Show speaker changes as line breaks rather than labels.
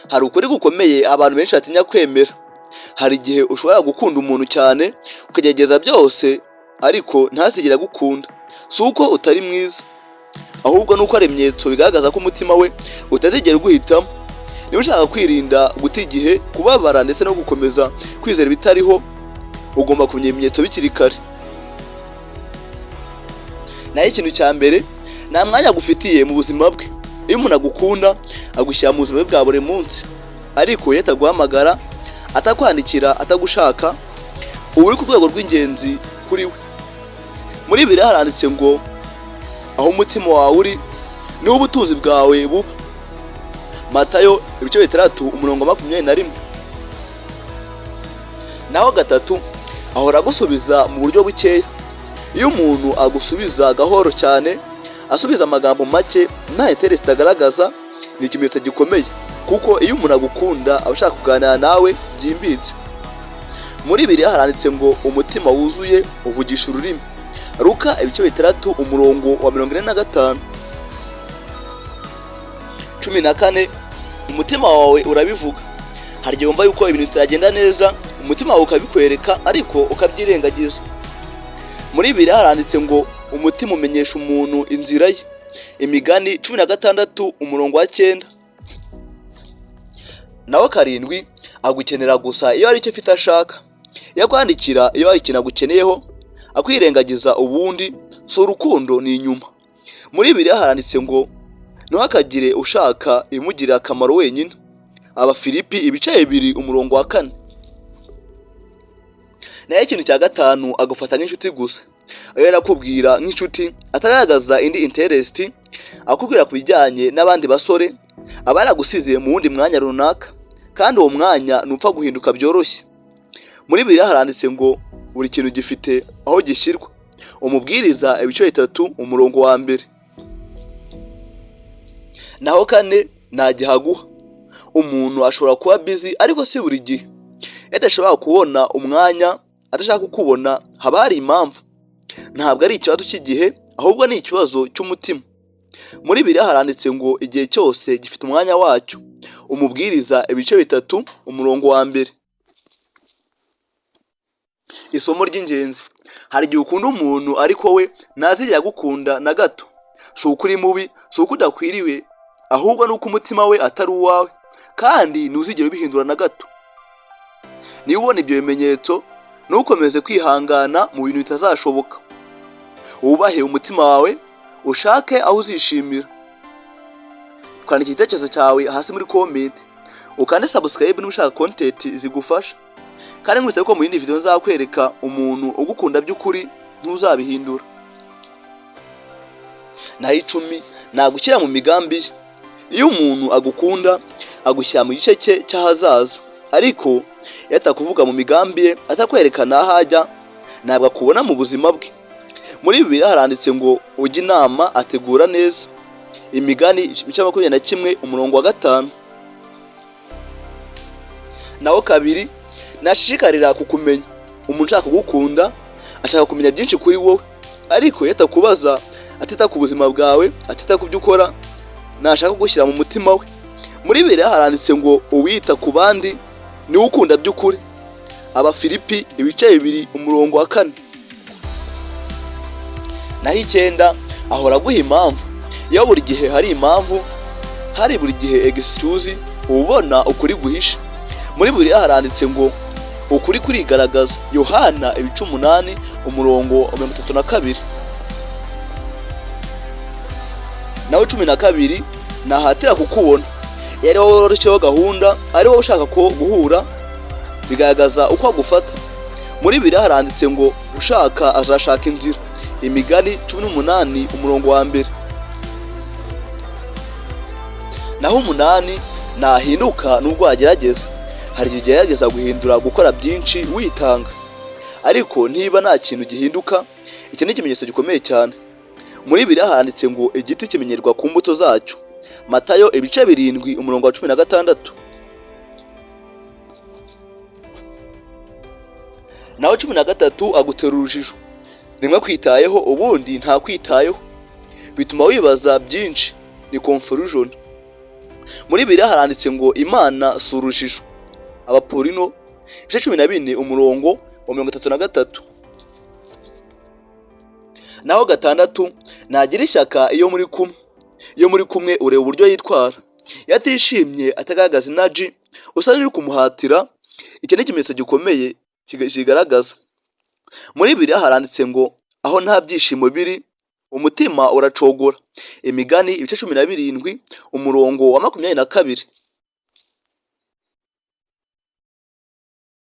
Hari ukuri gukomeye abantu benshi batinya kwemera. Hari igihe ushobora gukunda umuntu cyane, ukagerageza byose, ariko ntazigere agukunda. Si uko utari mwiza, ahubwo ni uko hari ibimenyetso bigaragaza ko umutima we utazigera uguhitamo. Niba ushaka kwirinda guta igihe, kubabara ndetse no gukomeza kwizera ibitariho, ugomba kumenya ibimenyetso bikiri kare. Naho ikintu cya mbere, nta mwanya agufitiye mu buzima bwe. Iyo umuntu agukunda, agushyira mu buzima bwe bwa buri munsi, ariko iyo ataguhamagara, atakwandikira, atagushaka, uba uri ku rwego rw'ingenzi kuri we. Muri Bibiliya haranditse ngo aho umutima wawe uri niho ubutunzi bwawe buba. Matayo ibice 6 umurongo 21. Naho gatatu, ahora agusubiza mu buryo bukeya. Iyo umuntu agusubiza gahoro cyane, asubiza amagambo make, nta interest agaragaza, ni ikimenyetso gikomeye, kuko iyo umuntu agukunda aba ashaka kuganira nawe byimbitse. Muri Bibiliya haranditse ngo umutima wuzuye uvugisha ururimi. Luka ibice 6 umurongo wa 45. 14, umutima wawe urabivuga. Hari igihe wumva yuko ibintu bitagenda neza, umutima wawe ukabikwereka, ariko ukabyirengagiza. Muri Bibiliya haranditse ngo umutima umenyesha umuntu inzira ye. Imigani 16 umurongo wa 9. Naho karindwi, agukenera gusa iyo hari icyo afite ashaka. Iyo akwandikira iyo hari ikintu agukeneyeho, akwirengagiza ubundi si urukundo, ni inyuma. Muri Bibiliya haranditse ngo ntuhakagire ushaka ibimugirira akamaro wenyine. Abafilipi ibice 2 umurongo wa 4. Naho ikintu cya gatanu, agufata nk'inshuti gusa. Iyo arakubwira nk'inshuti, atagaragaza indi interest, akubwira ku bijyanye n'abandi basore, aba yaragusize mu wundi mwanya runaka, kandi uwo mwanya ntupfa guhinduka byoroshye. Muri Bibiliya haranditse ngo buri kintu gifite aho gishyirwa. Umubwiriza ibice 3 umurongo wa 1. Naho kane, nta gihe aguha. Umuntu ashobora kuba busy, ariko si buri gihe. Iyo adashobora kubona umwanya, adashaka kukubona, haba hari impamvu. Ntabwo ari ikibazo cy'igihe, ahubwo ni ikibazo cy'umutima. Muri Bibiliya haranditse ngo igihe cyose gifite umwanya wacyo. Umubwiriza ibice 3 umurongo wa 1. Isomo ry'ingenzi: hari igihe ukunda umuntu, ariko we ntazigera agukunda na gato. Si uko uri mubi, si uko udakwiriwe, ahubwo ni uko umutima we atari uwawe, kandi ntuzigere ubihindura na gato. Niba ubona ibyo bimenyetso, ntukomeze kwihangana mu bintu bitazashoboka. Wubahe umutima wawe, ushake aho uzishimira. Twandika igitekerezo cyawe hasi muri comment, ukande subscribe niba ushaka content zigufasha, kandi nkwibutsa ko mu yindi video nzakwereka umuntu ugukunda by'ukuri, ntuzabihindura. Naho 10, nagushyira mu migambi ye. Iyo umuntu agukunda, agushyira mu gice cye cy'ahazaza, ariko iyo atakuvuga mu migambi ye, atakwerekana aho ajya, ntabwo akubona mu buzima bwe. Muri Bibiliya haranditse ngo ujya inama ategura neza. Imigani ibice 21 umurongo wa 5. Naho kabiri, nashishikarira kukumenya. Umuntu ushaka kugukunda ashaka kumenya byinshi kuri wowe, ariko iyo atakubaza, atita ku buzima bwawe, atita ku byo ukora, ntashaka kugushyira mu mutima we. Muri Bibiliya haranditse ngo uwita ku bandi niwe ukunda by'ukuri. Abafilipi ibice 2 umurongo wa 4. Naho 9, ahora aguha impamvu. Iyo buri gihe hari impamvu, hari buri gihe excuse, uba ubona ukuri guhishe. Muri Bibiliya haranditse ngo ukuri kurigaragaza. Yohana ibice 8 umurongo wa 32. Naho 12, nahatira kukubona. Iyo ari wowe woroshyeho gahunda, ari wowe ushaka ko guhura, bigaragaza uko agufata. Muri Bibiliya haranditse ngo ushaka azashaka inzira. Imigani 18 umurongo wa 1. Naho 8, ntahinduka nubwo wagerageza. Hari igihe ugerageza guhindura, gukora byinshi, witanga, ariko niba nta kintu gihinduka, iki ni ikimenyetso gikomeye cyane. Muri Bibiliya handitse ngo igiti kimenyerwa ku mbuto zacyo. Matayo ibice 7 umurongo wa 16. Naho 13, agutera urujijo. Rimwe akwitayeho, ubundi ntakwitayeho, bituma wibaza byinshi, ni confusion. Muri Bibiliya haranditse ngo: "Imana si urujijo." Abaporino ibice 14, umurongo wa 33. Naho gatandatu, ntagira ishyaka iyo muri kumwe. Iyo muri kumwe ureba uburyo yitwara. Iyo atishimye, atagaragaza energy, usa n'uri kumuhatira. Icyo ni ikimenyetso gikomeye kigaragaza. Muri Bibiliya haranditse ngo: "Aho nta byishimo biri, umutima uracogora." Imigani ibice 17, umurongo wa 22.